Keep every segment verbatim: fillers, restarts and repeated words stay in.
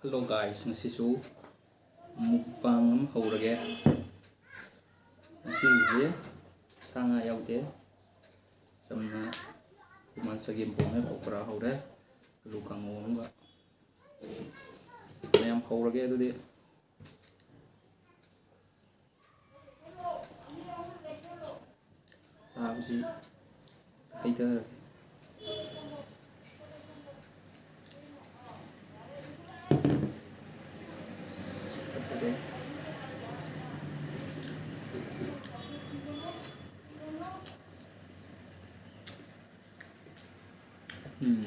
Hello guys, ꯉꯁꯤꯁꯨ mukbang ꯑꯃ ꯍꯧꯔꯒꯦ꯫ ꯉꯁꯤꯁꯤꯗꯤ ꯁꯥ ꯉꯥ ꯌꯥꯎꯗꯦ, ꯆꯝꯅ ꯍꯨꯃꯥꯟ ꯆꯒꯦꯝ ꯄꯣꯝꯃꯦ, ꯄꯀꯣꯔꯥ ꯍꯧꯔꯦ, ꯑꯂꯨ ꯀꯥꯡꯉꯧ ꯑꯃꯒ꯫ ꯃꯌꯥꯝ ꯍꯧꯔꯒꯦ ꯑꯗꯨꯗꯤ꯫ ꯆꯥꯕꯁꯤ ꯍꯩꯊꯔꯒꯦ꯫ ꯐꯖꯔꯦ꯫ ꯎꯝ꯫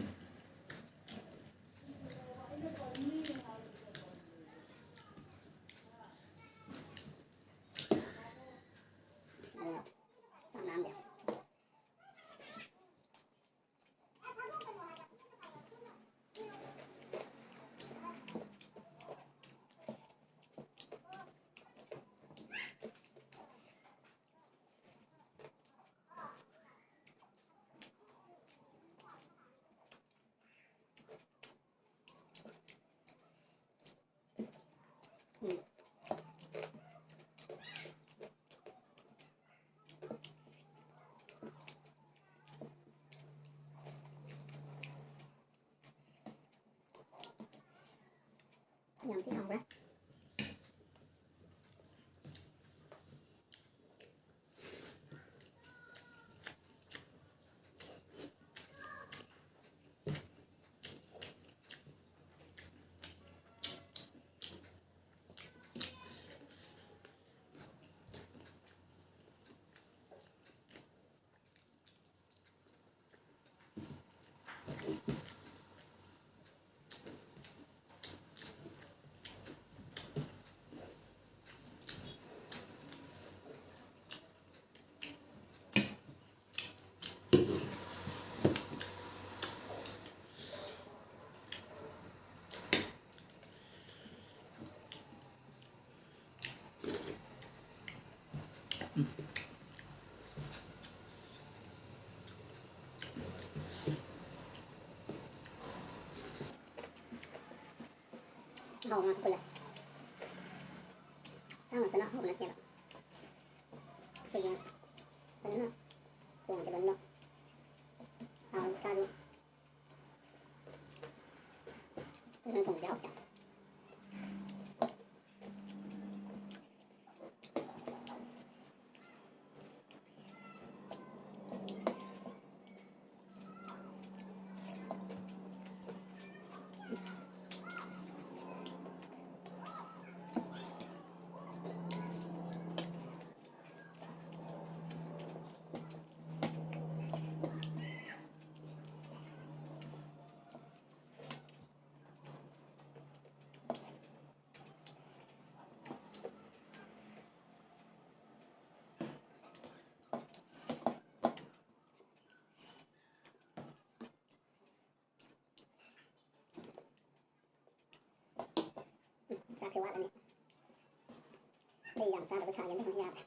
ꯌꯥꯝ ꯊꯤ ꯍꯥꯎꯔꯦ꯫ ꯍꯥꯎ ꯉꯥ ꯊꯣꯡꯕ꯫ ꯁꯥ ꯉꯥꯛꯇꯅ ꯍꯥꯎꯕ ꯅꯠꯇꯦꯕ꯫ ꯑꯩꯈꯣꯏꯒꯤ ꯐꯖꯅ ꯊꯣꯡꯒꯗꯕꯅꯤꯅ ꯍꯥꯎꯅ ꯆꯥꯁꯤ꯫ ꯐꯖꯅ ꯊꯣꯡꯕꯗꯤ ꯍꯥꯎꯇꯦ꯫ ꯎꯝ, ꯆꯥꯛꯁꯦ ꯋꯥꯠꯂꯅꯤ꯫ ꯑꯩ ꯌꯥꯝ ꯆꯥꯗꯕ ꯁꯥꯒꯦꯅ ꯇꯧꯕꯅꯤ, ꯌꯥꯗ꯭ꯔꯦ꯫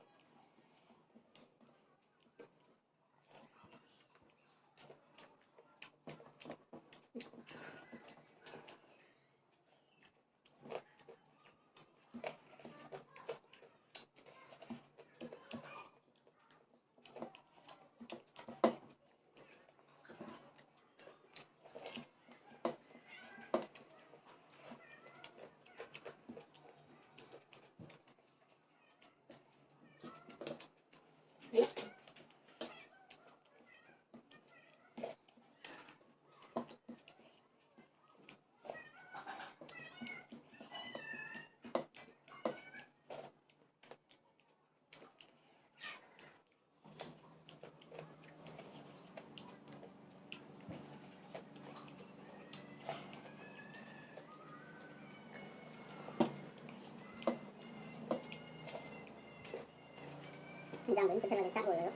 ꯏꯟꯖꯥꯡ ꯂꯣꯏ ꯄꯨꯊꯔꯒ ꯆꯥꯛ ꯂꯣꯏꯔꯒ꯫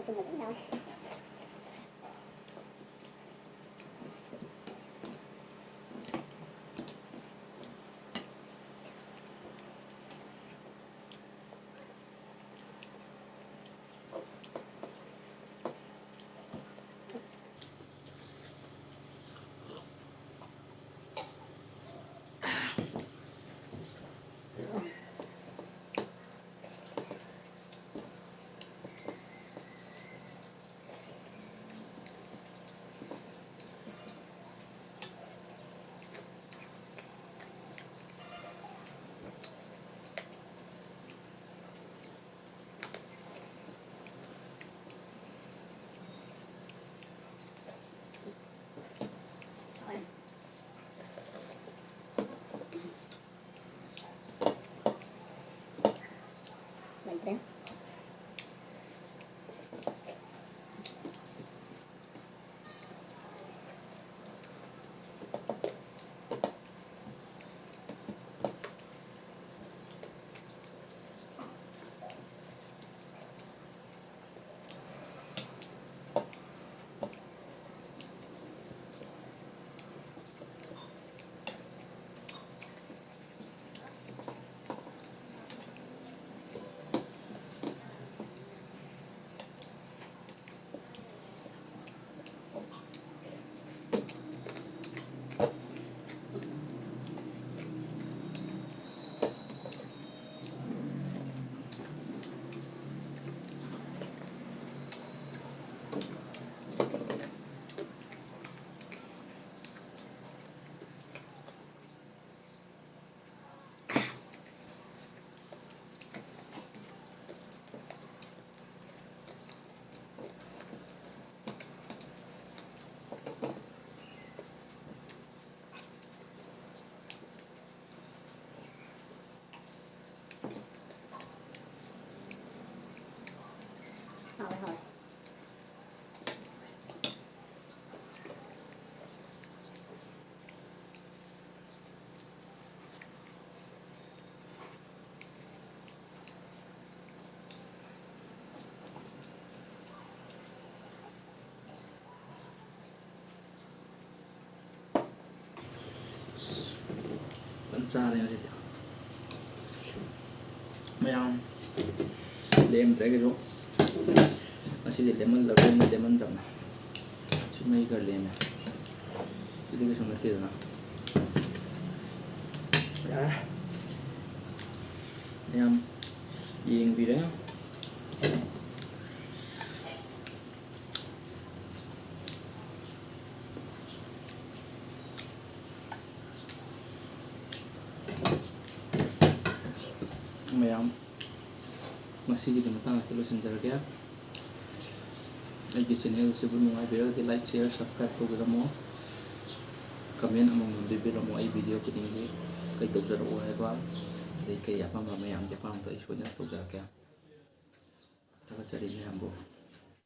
ꯊꯨꯝ ꯑꯗꯨꯝ ꯌꯥꯎꯋꯦ꯫ ꯆꯥꯔꯦ ꯉꯁꯤꯗꯤ꯫ ꯃꯌꯥꯝ ꯂꯦꯝꯗ꯭ꯔꯒꯁꯨ ꯉꯁꯤꯗꯤ ꯂꯦꯝꯍꯜꯂꯔꯣꯏꯅ ꯂꯦꯝꯍꯟꯗ꯭ꯔꯕꯅꯦ꯫ ꯁꯤ ꯃꯍꯤ ꯈꯔ ꯂꯦꯝꯃꯦ꯫ ꯁꯤꯗꯤ ꯀꯩꯁꯨ ꯅꯠꯇꯦꯗꯅ꯫ ꯌꯥꯔꯦ꯫ ꯃꯌꯥꯝ ꯌꯦꯡꯕꯤꯔꯦ꯫ ꯃꯌꯥꯝ, ꯉꯁꯤꯒꯤꯗꯤ ꯃꯇꯥꯡ ꯑꯁꯤꯗ ꯂꯣꯏꯁꯤꯟꯖꯔꯒꯦ꯫ ꯑꯩꯒꯤ channel ꯑꯁꯤꯕꯨ ꯅꯨꯡꯉꯥꯏꯕꯤꯔꯒꯗꯤ like, share, subscribe ꯇꯧꯕꯤꯔꯝꯃꯣ꯫ Comment ꯑꯃꯃꯝ ꯄꯤꯕꯤꯔꯝꯃꯣ, ꯑꯩ video ꯈꯨꯗꯤꯡꯒꯤ ꯀꯩ ꯇꯧꯖꯔꯛꯑꯣ ꯍꯥꯏꯕ, ꯑꯗꯩ ꯀꯩ ꯑꯄꯥꯝꯕ ꯃꯌꯥꯝꯒꯤ ꯑꯄꯥꯝꯕꯗꯣ ꯑꯩ ꯁꯣꯏꯗꯅ ꯇꯧꯖꯔꯛꯀꯦ꯫ ꯊꯥꯒꯠꯆꯔꯤ ꯃꯌꯥꯝꯕꯨ꯫